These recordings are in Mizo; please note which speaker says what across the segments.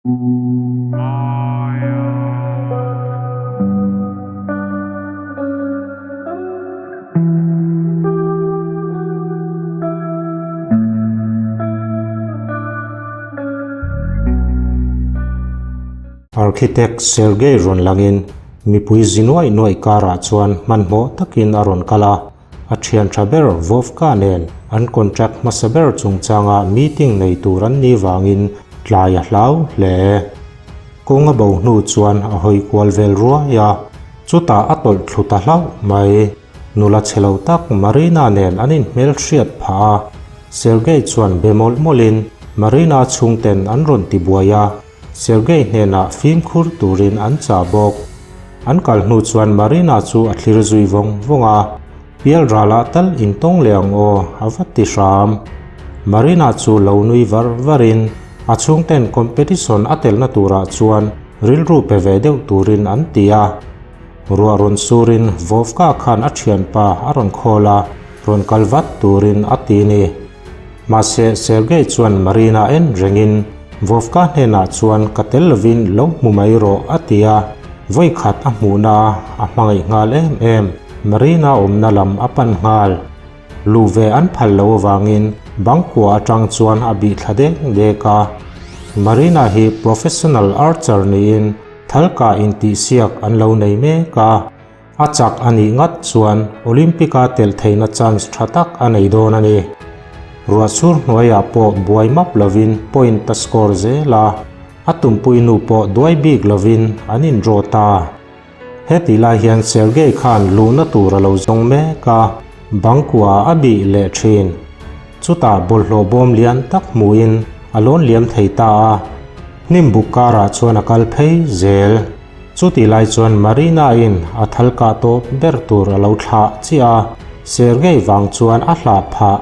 Speaker 1: Architect Sergei rawn langin mipui zi nuaih nuaih karah chuan hmanhmawh takin a rawn kal a, a thian tha ber Vovka nen an contract hmasa ber chungchanga meeting nei tur an nih vangin tlai a hlau hle. Kawng a bo hnu chuan a hawi kual vel ruai a, chutah a tawlh thlu ta hlauh mai. Nula chhe lo tak Marina nen an inhmelhriat phah a, Sergei chuan be mawlh mawlhin Marina chhungten an rawn ti buai a, Sergei hnenah fimkhur turin an chah bawk. An kal hnu chuan Marina chu a thlir zui vawng vawng a, Pial ralah tal intawng leh ang aw, a va ti hram. Marina chu lo nui var varin a chhungten competition a telna turah chuan rilru pe ve deuh turin an ti a. Ruah rawn surin Vovka khan a thianpa a rawn khawl a, rawn kal vat turin a ti ni. Mahse Sergei chuan Marina en rengin Vovka hnenah chuan ka tel lovin lo hmu mai rawh a ti a, vawi khat a hmuhna a hmangaih nghal em em. Marina awmna lam a pan nghal. Luh ve an phal lo avangin bangkua atang chuan a bih thla dek dek a. Marina hi professional archer niin Thalka intihsiak an lo nei mek a, a chak a nih ngat chuan Olympic-a tel theihna chance tha tak a nei dawn a ni. Ruahchhur hnuaiah pawh buai map lovin point a score zel a, a tumpui nu pawh duai bik lovin an in draw ta. Hetih lai hian Sergei khan luhna tur a lo zawng mek a, bangkua a bih leh thin. Chutah bawlhhlawh bawm lian tak hmuhin a lawn liam thei ta a, hnim buk karah chuan a kal phei zel. Chutih lai chuan Marina-in a thal kah tawp ber tur a lo thlah chiah a, Sergei vang chuan a hlah phah,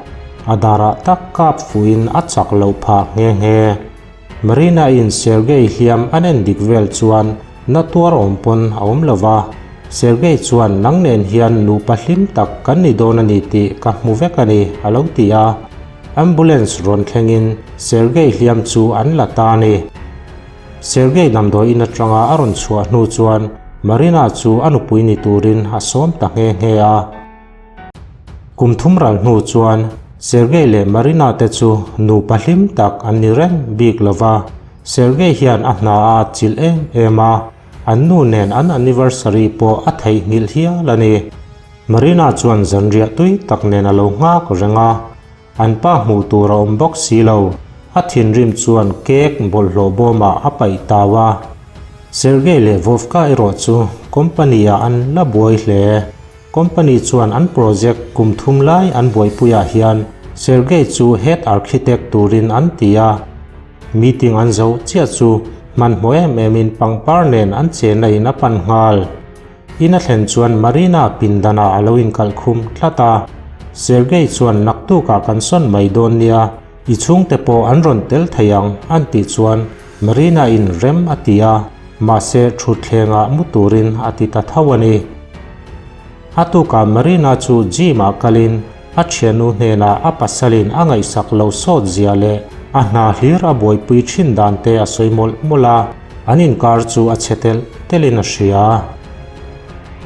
Speaker 1: a darah tak kap fuhin a chak loh phah nghe nghe. Marina-in Sergei hliam an en dik vel chuan na tuar awm pawn a awm lo va, Sergei chuan nang nen hian nupa hlim tak kan ni dawn a ni tih ka hmu vek a ni a lo ti a. Ambulance rawn thlengin Sergei hliam chu an la ta a ni. Sergei damdawi in atanga a rawn chhuah hnu chuan Marina chu a nupui ni turin a sawm ta nghe nghe a. Kum thum ral hnu chuan Sergei leh Marina te chu nupa hlim tak an ni reng bik lo va, Sergei hian a hna a atchilh em em a, an nu nen an anniversary pawh a theihnghilh hial a ni. Marina chuan zanriah tui tak nen a lo nghak reng a, an pa hmuh tur a awm bawk si lo, a thinrim chuan cake bawlhhlawh bawmah a paih tau a. Sergei leh Vovka erawh chu company ah an la buai hle. Company chuan an project kum thum lai an buaipuiah hian Sergei chu head architect turin an ti a. Meeting an zo chiah chu hmanhmawh em emin pangpar nen an chenna in a pan nghal. In a thlen chuan Marina pindanah a lo inkalh khum tlat a. Sergei chuan naktukah kan sawn mai dawn nia, i chhungte pawh an rawn tel thei ang an tih chuan Marina in rem a ti a, mahse thutthlengah mu turin a ti ta tho a ni. A tukah Marina chu gym ah kalin a thiannu hnenah a pasalin a ngaihsak lo sawt zia leh a hna hlir a buaipui thin dan te a sawi mawlh mawlh a, an inkar chu a chhe telh telhin a hria.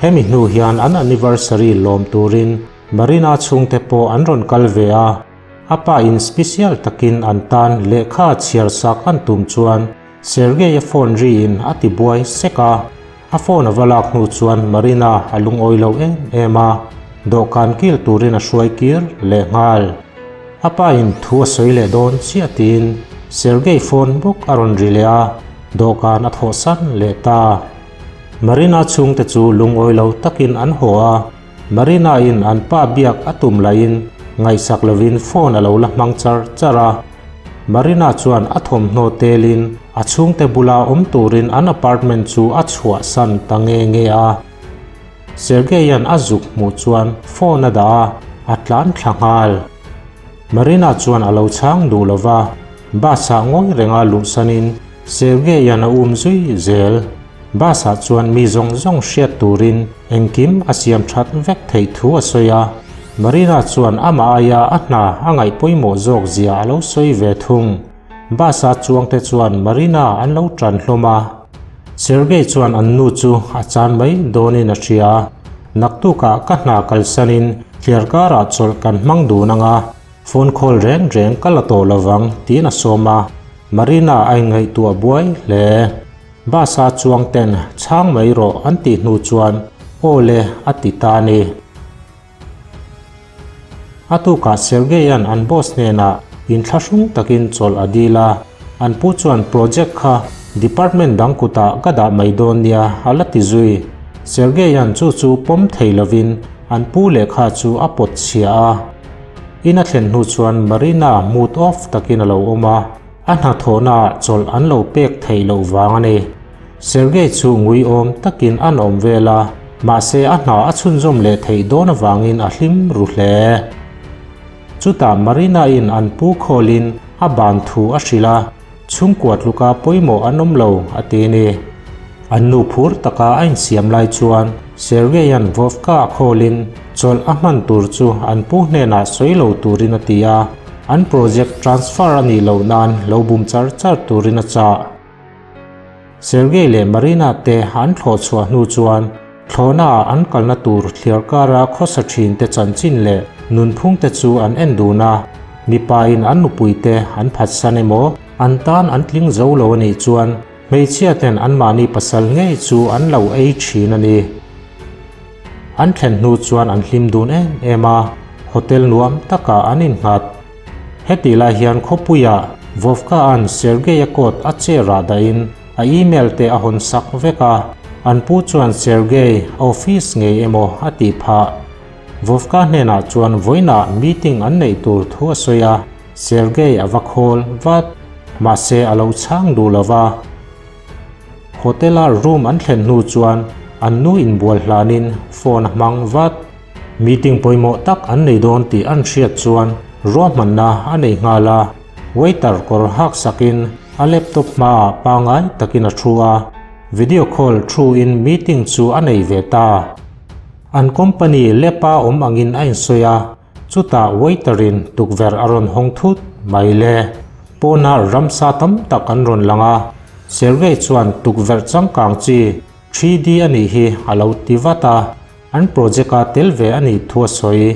Speaker 1: Hemi hnu hian an anniversary lawm turin Marina chhungte pawh an rawn kal ve a. A pa in special takin an tan lehkha chhiar sak an tum chuan Sergei a phone ri in a ti buai sek a. A phone a va lak hnu chuan Marina a lungawi lo em em a, dawhkan kil turin a hruai kir leh nghal. A pa in thu a sawi leh dawn chiah tiin Sergei phone bawk a rawn ri leh a, dawhkan a thawhsan leh ta. Marina chhungte chu lungawi lo takin an haw a. Marina in an pa biak a tum laiin ngaihsak lovin phone a lo la hmang char char a. Marina chuan a thawmhnaw telin a chhungte bula awm turin an apartment chu a chhuahsan ta nge nge a. Sergei-a'n a zuk hmuh chuan phone a dah a, a tlan thla nghal. Marina chuan a lo chhang duh lo va, bus-ah ngawi renga luhsanin Sergei-a'n a um zui zel. Bus-ah chuan mi zawng zawng hriat turin engkim a siam that vek theih thu a sawi a, Marina chuan amah aia a hna a ngaih pawimawh zawk zia a lo sawi ve thung. Bus-a chuangte chuan Marina an lo tan hlawm a. Sergei chuan an nu chu a chan mai dawnin a hria. Naktukah ka hna kalsanin thliar karah chawlh kan hmang dun ang a, phone call reng reng ka la tawh lovang tiin a sawm a. Marina a inngaihtuah buai hle. Bus-a chuang ten chhang mai rawh an tih hnu chuan aw le a ti ta a ni. A tukah Sergei-a'n an boss hnenah inthlahrung takin chawlh a dil a, an pu chuan project kha department dang kutah ka dah mai dawn nia a la ti zui. Sergei-a'n chu chu pawm thei lovin an pu lehkha chu a pawt chhia a. In a thlen hnu chuan Marina mood off takin a lo awm a, a hnathawhnaah chawlh an lo pek theih loh vang a ni. Sergei chu nguiawm takin a nawm vel a, mahse a hna a chhunzawm leh theih dawn avangin a hlim ru hle. Chutah Marina-in an pu khawlin a ban thu a hrilh a, chhungkua tluka pawimawh an awm lo a ti ni. An nu phur taka a insiam lai chuan Sergei-a'n Vovka a khawlin chawlh a hman tur chu an pu hnenah sawi lo turin a ti a, an project transfer a nih loh nan lo bum char char turin a chah. Sergei leh Marina te an thlawh chhuah hnu chuan thlawhnaah an kalna tur thliar kara khawsa thin te chanchin leh nunphung te chu an en dun a, mipa in an nupui te an phatsan emaw an tan an tling zo lo a nih chuan hmeichhia ten anmahni pasal ngei chu an lo ei thin a ni. An thlen hnu chuan an hlim dun em em a, hotel nuam takah an innghat. Hetih lai hian khawpuiah Vovka-a'n Sergei-a coat a chair ah dahin a email te a hawn sak vek a, an pu chuan Sergei a office ngei emaw a tih phah. Vovka hnenah chuan vawiinah meeting an neih tur thu a sawi a, Sergei a va khawl vat. Mahse a lo chhang duh lo va. Hotel-a room an thlen hnu chuan an nu inbual hlanin phone a hmang vat. Meeting pawimawh tak an nei dawn tih an hriat chuan ruahmanna a nei nghal a, waiter kawr hak sakin a laptop hmaah pangngai takin a thu a, video call thu-in meeting chu a nei ve ta. An company lap-a awm angin a insawi a, chutah waiter-in tukverh a rawn hawng thut mai le. Pawnah ramsa tam tak an rawn lang a, Sergei chuan tukverh changkang chi 3D a nih hi a lo ti vat a. An project a tel ve a nih thu a sawi.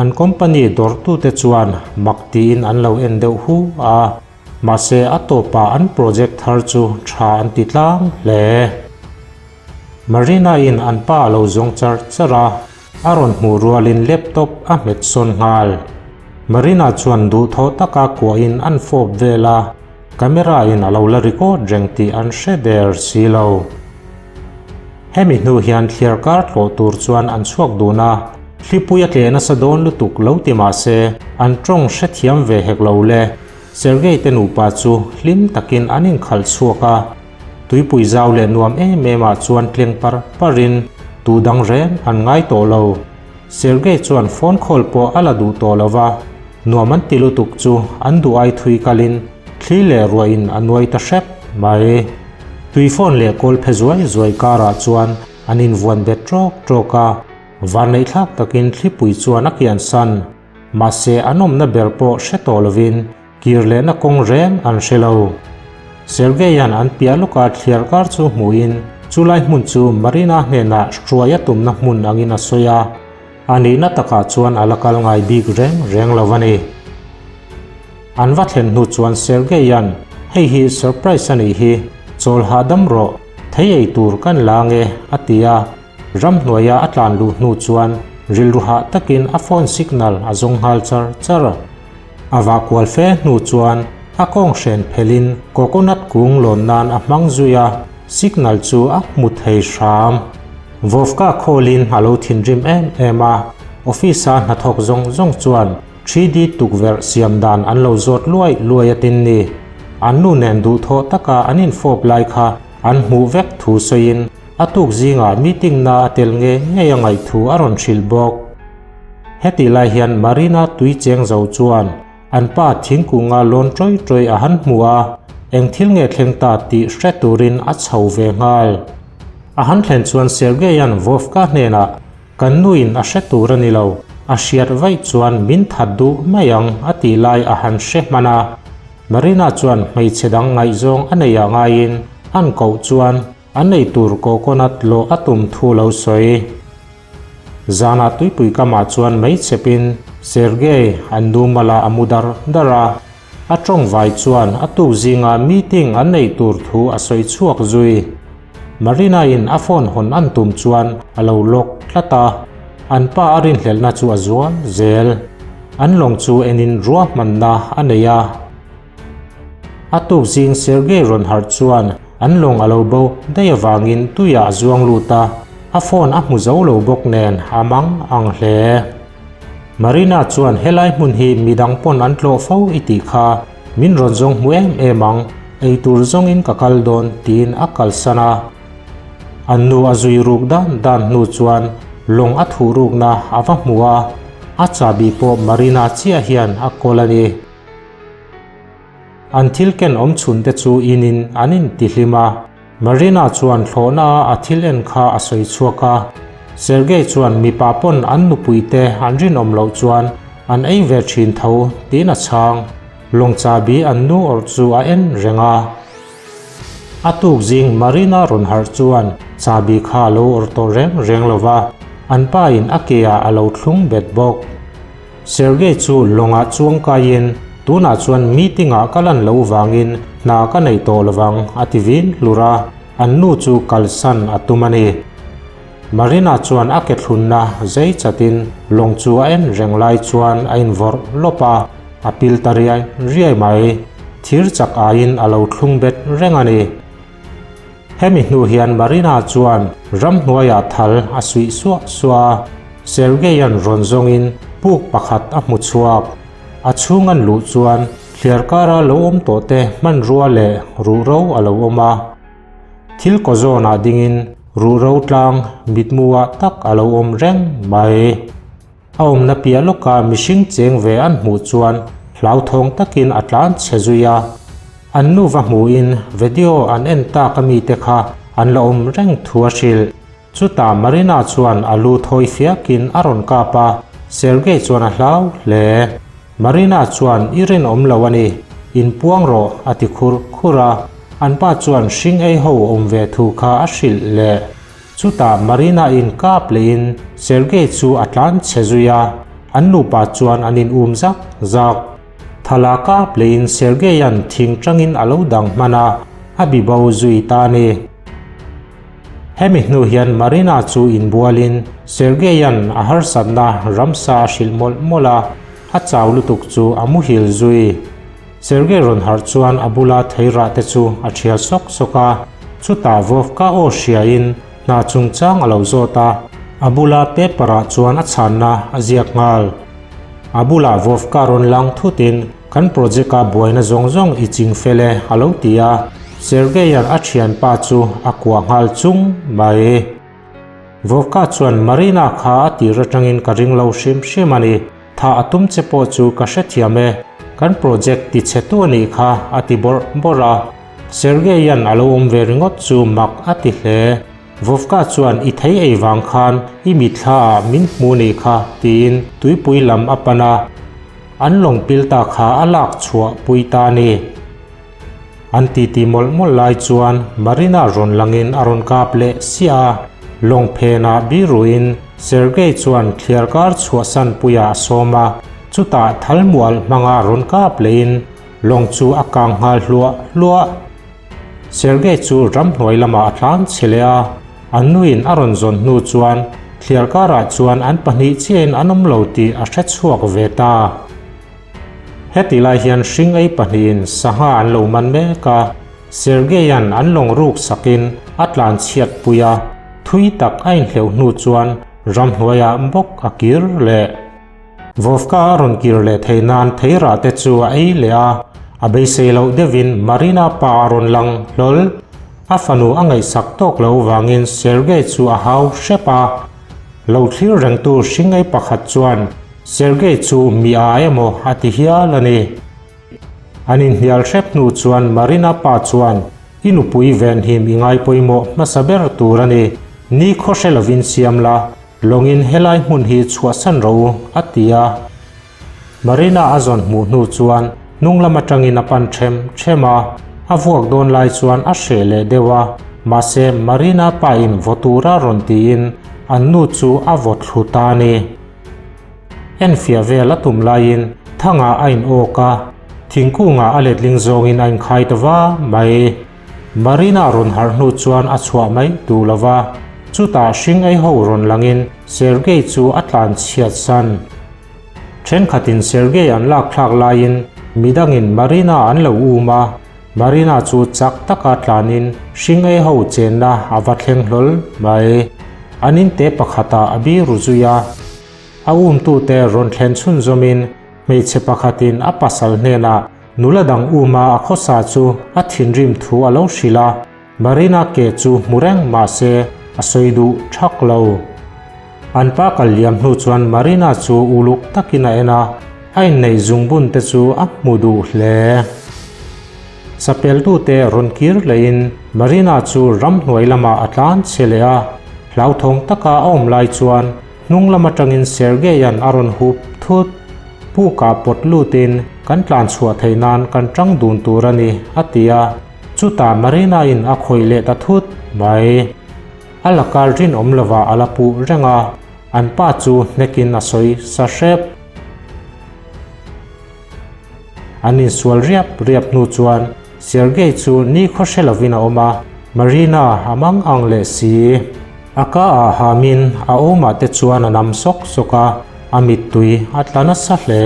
Speaker 1: An company dawrtute chuan mak tiin an lo en deuh hu a, mahse a tawpah an project thar chu tha an ti tlang hle. Marina-in an pa a lo zawng char char a, a rawn hmuh rualin laptop a hmet sawn nghal. Marina chuan duhthawh taka kuahin an fawp vel a, camera-in a lo la record reng tih an hre der si lo. Hemi hnu hian thliar kar tlawh tur chuan an chhuak dun a, thlipui a tleh nasa dawn lutuk lo ti mah se an tawng hrethiam ve hek lo le. Sergei te nupa chu hlim takin an inkhalh chhuak a, tuipui zau leh nuam em em ah chuan tleng par parin tu dang reng an ngai tawh lo. Sergei chuan phone call pawh a la duh tawh lo va, nuam an ti lutuk chu an duh ai thui kalin thli leh ruahin a nuai ta hrep mai. Tui phone leh kawl phe zuai zuai karah chuan an invuan bet ṭawk ṭawk a, vanneihthlak takin thlipui chuan a kian san. Mahse an awmna ber pawh hre tawh lovin kir lehna kawng reng an hre lo. Sergei-a'n an piah lawka thliar kar chu hmuhin chulai hmun chu Marina hnenah hruai a tumna hmun angin a sawi a, a nihna takah chuan a la kal ngai bik reng reng lo a ni. An va thlen hnu chuan Sergei-a'n, Hei hi surprise a nih hi, chawl hahdam rawh, thei ei tur kan la ange, a ti a. Ramhnuaia a tlan luh hnu chuan rilru hah takin a phone signal a zawng nghal char char. A vah kual fe hnu chuan a kawng hren phelhin coconut kung lawn nan a hmang zui a, signal chu a hmu thei hram. Vovka khawlin a lo thinrim em em a, office-a hnathawk zawng zawng chuan 3D tukverh siam dan an lo zawt luai luai a tin ni. An nu nen duhthawh taka an infawp lai kha an hmuh vek thu sawiin a tuk zingah meeting na a tel nge ngei a ngaih thu a rawn hrilh bawk. Hetih lai hian Marina tui cheng zo chuan an pa thingkunga lawn ṭawi ṭawi a han hmu a, eng thil nge thleng ta tih hre turin a chho ve nghal. A han thlen chuan Sergei-a'n Vovka hnenah Kan nuin a hre tur a ni lo, a hriat vaih chuan min that duh mai ang a tih lai a han hre hman a. Marina chuan hmeichhe dang ngaihzawng a nei ah ngaiin an koh chuan an ei tur coconut lawh a tum thu lo sawi. Zanah tuipui kamah chuan mei chhepin Sergei an nu malah a mu dar dar a. A tawngvai chuan a tuk zingah meeting an neih tur thu a sawi chhuak zui. Marina-in a phone hawn an tum chuan a lo lock tlat a, an pa a rinhlelhna chu a zual zel. An lawng chu enin ruahmanna a nei a. A tuk zing Sergei rawn harh chuan an lawng a lo bo daih avangin tuiah a zuang lut a, a phone a hmu zo lo bawk nen a mang ang hle. Marina chuan helai hmun hi midang pawn an tlawh fo i tih kha min rawn zawng hmu em em ang, eitur zawngin ka kal dawn tiin a kalsan a. An nu a zui ruk dan dan hnu chuan lawng a thuh rukna a va hmu a, a chahbi pawh Marina chiah hian a kawl a ni. An thil ken awm chhun te chu inin an intihlim a. Marina chuan thlawhna a thil en kha a sawi chhuak a. Sergei chuan mipa pawn an nupui te an rinawm loh chuan an ei ve thin tho tiin a chhang. Lawng chahbi an nu awrh chu a en reng a. A tuk zing Marina rawn harh chuan chahbi kha a lo awrh tawh reng reng lo va, an pa in a ke ah a lo thlung bet bawk. Sergei chu lawngah chuang kaiin, Tunah chuan meeting-ah ka lan loh vangin hna ka nei tawh lovang, a ti vin hlur a, an nu chu kalsan a tum a ni. Marina chuan a ke thlunna zei chatin lawng chu a en reng lai chuan a invawrh lawp a, a pil ta riai riai mai. Thir chak aiin a lo thlung bet reng a ni. Hemi hnu hian Marina chuan ramhnuaiah thal a suih suah suah a, Sergei-a'n rawn zawngin puk pakhat a hmu chhuak. A chhung an luh chuan thliar kara lo awm tawhte hmanrua leh ruhro a lo awm a. Thil kaw zawnah dingin ruhro tlang mitmuah tak a lo awm reng mai. A awmna piah lawkah mihring cheng ve an hmuh chuan hlauthawng takin a tlan chhe zui a. An nuva hmuhin video an en tak a mite kha an la awm reng thu a hrilh. Chutah Marina chuan a lu thawi fiakin a rawn kap a, Sergei chuan a hlau hle. Marina chuan i rinawm lo a ni, inpuang rawh a ti khur khur a. An pa chuan hring ei ho awm ve thu kha a hrilh leh. Chutah Marina in kap lehin Sergei chu a tlan chhe zui a, an nupa chuan an in um zak zak. Thala kap lehin Sergei-a'n thing tangin a lo dang hman a, a bi bo zui ta a ni. Hemi hnu hian Marina chu inbualin Sergei-a'n a harsatna ramsa a hrilh mawlh mawlh a, a chau lutuk chu a muhil zui. Sergei rawn harh chuan a bula theirah te chu a thial sawk sawk a, chutah Vovka aw hriain hna chungchang a lo zawt a, a bula paper ah chuan a chhanna a ziak nghal. A bulah Vovka rawn lang thutin kan project a buaina zawng zawng i ching fel e a lo ti a, Sergei-a'n a thianpa chu a kuah nghal chung mai. Vovka chuan Marina kha a tir atangin ka ring lo hrim hrim a ni. Tha a tum che pawh chu ka hrethiam e, kan project ti chhe tu a nih kha a ti bawrh bawrh a. Sergei-a'n a lo awm ve ringawt chu mak a ti hle. Vovka chuan i thei ei vang khan i mitthla ah min hmu nih kha tiin tuipui lam a pan a, an lawng pil ta kha a lak chhuah pui ta a ni. An titi mawlh mawlh lai chuan Marina rawn langin a rawn kap leh siah a, lawng phenah biruin Sergei chuan thliarkar chhuahsan puiah a sawm a, chutah thal mual hmanga rawn kap lehin lawng chu a kang nghal hluah hluah. Sergei chu ramhnuai lamah a tlan chhe leh a, an nuin a rawn zawn hnu chuan thliarkarah chuan an pahnih chiahin an awm lo tih a hrechhuak ve ta. Heti lai hian hring ei pahnihin sangha an lo man mek a, Sergei-a'n an lawng ruk sakin a tlan chhiat pui a, thui tak a inhleuh hnu chuan ramhnuaiah bawk a kir leh. Vovka a rawn kir leh thei nan theirah te chu a ei leh a, a beisei loh deuhin Marina pa a rawn lang hlawl. A fanu a ngaihsak tawk lo vangin Sergei chu a hau hrep a, lo thlir rengtu hring ei pakhat chuan Sergei chu mi a emaw a ti hial a ni. An inhnial hrep hnu chuan Marina pa chuan, I nupui venhim i ngai pawimawh hmasa ber tur a ni. Ni khaw hre lovin siam la, lawngin helai hmun hi chhuahsan rawh u, a ti a. Marina a zawn hmuh hnu chuan Hnung lam atangin a pan ṭhem ṭhem a, a vuak dawn lai chuan a hreh leh deuh a, mahse Marina pa in vaw tura rawn tiin an nu chu a vaw thlu ta a ni. Enfiah vel a tum laiin thangah a in awk a, thingkungah a letling zawngin a inkhai ta va mai. Marina rawn harh hnu chuan a chhuah mai duh lo va, chutah hring ei ho rawn langin Sergei chu a tlan chhiat san. Thenkhatin Sergei an lak thlak laiin midangin Marina an lo um a, Marina chu chak taka tlanin hring ei ho chenna a va thleng hlawl mai. An inte pakhatah a biru zui a, a umtute rawn thlen chhunzawmin hmeichhe pakhatin a pasal hnenah nula dang uma a khawsa chu a thinrim thu a lo hrilh a. Marina ke chu hmu reng mah se a sawi duh thak lo. An pa kal liam hnu chuan Marina chu uluk takin a en a, a inneih zungbun te chu a hmu duh hle. Chapeltute rawn kir lehin Marina chu ramhnuai lamah a tlan chhe leh a, hlauthawng taka a awm lai chuan hnung lam atangin Sergei-a'n a rawn hup thut. Pukah pawt lutin kan tlan chhuah theih nan kan tang dun tur a ni, a ti a. Chutah Marina-in a khawih leh ta thut mai. A lakar rinawm lovah a la puh reng a, an pa chu hnekin a sawi sa hrep. An insual riap riap hnu chuan Sergei chu nikhaw hre lovin a awm a, Marina a mang ang leh si. A ka ah hamin a awmah te chuan a nam sawk sawk a, a mittui a tla nasa hle.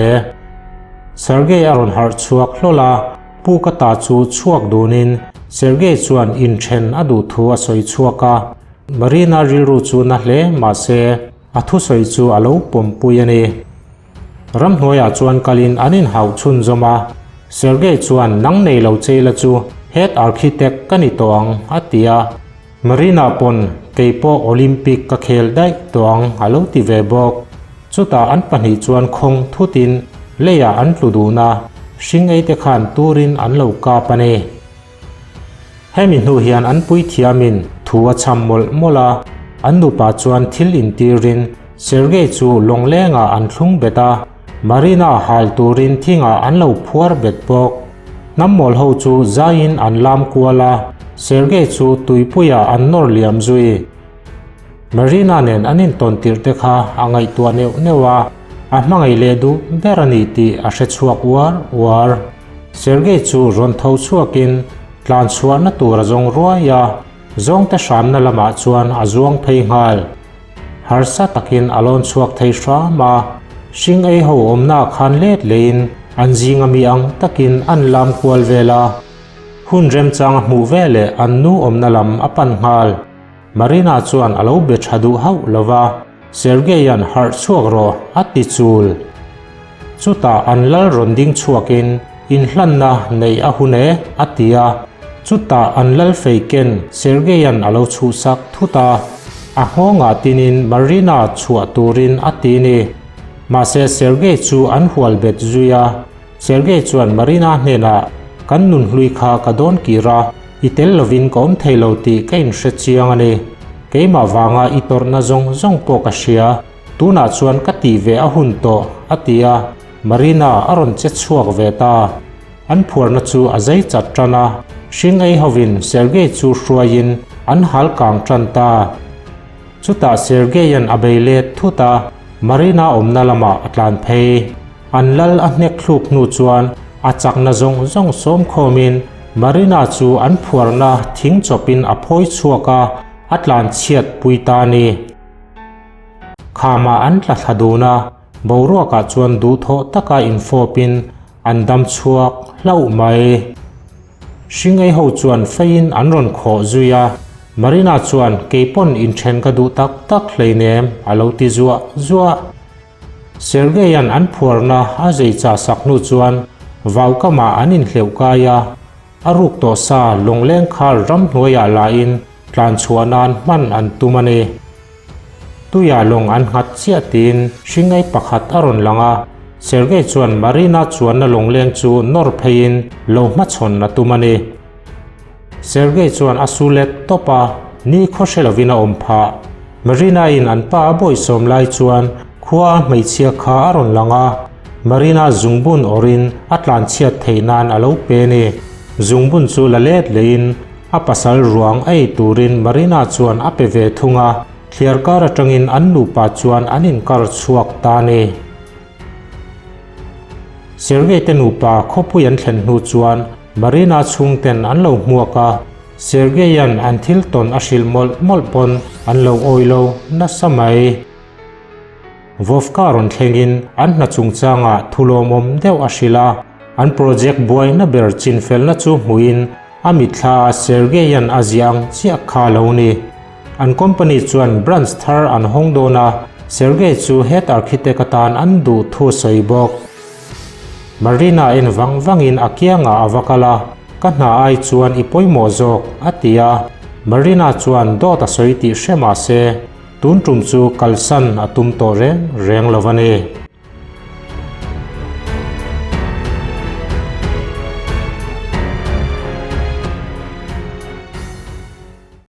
Speaker 1: Sergei a rawn harh chhuak hlawl a. Pu ka ta chu chhuak dunin Sergei chuan inthen a duh thu a sawi chhuak a, Marina rilru chu na hle mahse a thusawi chu a lo pawmpui a ni. Ramhnuaiah chuan kalin an inhauh chhunzawm a, Sergei chuan nang nei lo che ila chu head architect ka ni tawh ang a ti a, Marina pawn kei pawh Olympic ka khel daih tawh ang a lo ti ve bawk. Chutah an pahnih chuan khawng thutin leiah an tlu dun a, hring ei te khan turin an lo kap a ni. Hemi hnu hian an puithiamin thu a chham mawlh mawlh a, an nupa chuan thil intirin Sergei chu lawnglengah an thlung bet a, Marina hal turin thingah an lo phuar bet bawk. Hnammawl ho chu zaiin an lam kual a, Sergei chu tuipuiah an nawr liam zui. Marina nen an intawn tirh te kha a ngaihtuah neuh neuh a, a hmangaih leh duh ber a ni tih a hre chhuak uar uar. Sergei chu rawn tho chhuakin tlan chhuahna tur a zawng ruai a, zawngte hramna lamah chuan a zuang phei nghal. Harsa takin a lawn chhuak thei hram a, hring ei ho awmna khan let leiin an zinga mi ang takin an lam kual vel a. Hun remchang a hmuh veleh an nu awmna lam a pan nghal. Marina chuan a lo be tha duh hauh lo va, Sergei-a'n harh chhuak rawh a ti chul. Chutah an lal rawn ding chhuakin inhlanna neih a hun e a ti a, chutah an lal fei ken Sergei-a'n a lo chhuhsak thut a, a nghawngah tinin Marina chhuah turin a ti ni. Mahse Sergei chu an hual bet zui a, Sergei chuan Marina hnenah, Kan nunhlui kha ka dawn kir a, I tel lovin ka awm thei lo tih ka inhre chiang a ni. Keimah vanga i tawrhna zawng zawng pawh ka hria. Tunah chuan ka tih ve a hun tawh, a ti a. Marina a rawn che chhuak ve ta. An phuarna chu a zei chat tan a. Hring ei hovin Sergei chu hruaiin an hal kang tan ta. Chutah Sergei-a'n a bei let thut a, Marina awmna lamah a tlan phei. An lal a hnek thluk hnu chuan a chakna zawng zawng sawm khawmin Marina chu an phuarna thing chawpin a phawi chhuak a, a tlan chhiat pui ta a ni. Khamah an tla thla dun a, boruakah chuan duhthawh taka infawpin an dam chhuak hlauh mai. Hringei ho chuan feiin an rawn khawh zui a, Marina chuan keipawn inthen ka duh tak tak hleinem a lo ti zuah zuah. Sergei-a'n an phuarna a zei chah sak hnu chuan vaukamah an inhleuh kai a, a ruk tawh sa lawngleng khal ramhnuaiah lahin tlan chhuah nan hman an tum a ni. Tuiah lawng an nghat chiah tiin hringei pakhat a rawn lang a, Sergei chuan Marina chuanna lawngleng chu nawr pheiin lo hmachhawn a tum a ni. Sergei chuan a su let tawp a, ni khaw hre lovin a awm phah. Marina-in an pa a bawihsawm lai chuan khua a hmeichhia kha a rawn lang a. Marina zungbun awrhin a tlanchhiat theih nan a lo pe a ni. Zungbun chu la let lehin a pasal ruang a ei turin Marina chuan a pe ve thung a, thliar kar atangin an nupa chuan an inkar chhuak ta a ni. Sergei te nupa khawpui an thlen hnu chuan Marina chhungten an lo hmuak a, Sergei-a'n an thil tawn a hrilh mawlh mawlh pawn an lo awih lo nasa mai. Vovka rawn thlengin an hna chungchangah thu lawmawm deuh a hrilh a, an project buaina ber chinfelna chu hmuhin a mitthla a Sergei-a'n a ziah ang chiah kha a lo ni. An company chuan branch thar an hawng dawn a, Sergei chu head architect atan an duh thu sawi bawk. Marina en vang vangin a kiangah a va kal a, Ka hna ai chuan i pawimawh zawk, a ti a. Marina chuan dawt a sawi tih hre mah se, tun tum chu kalsan a tum tawh reng reng lo a ni.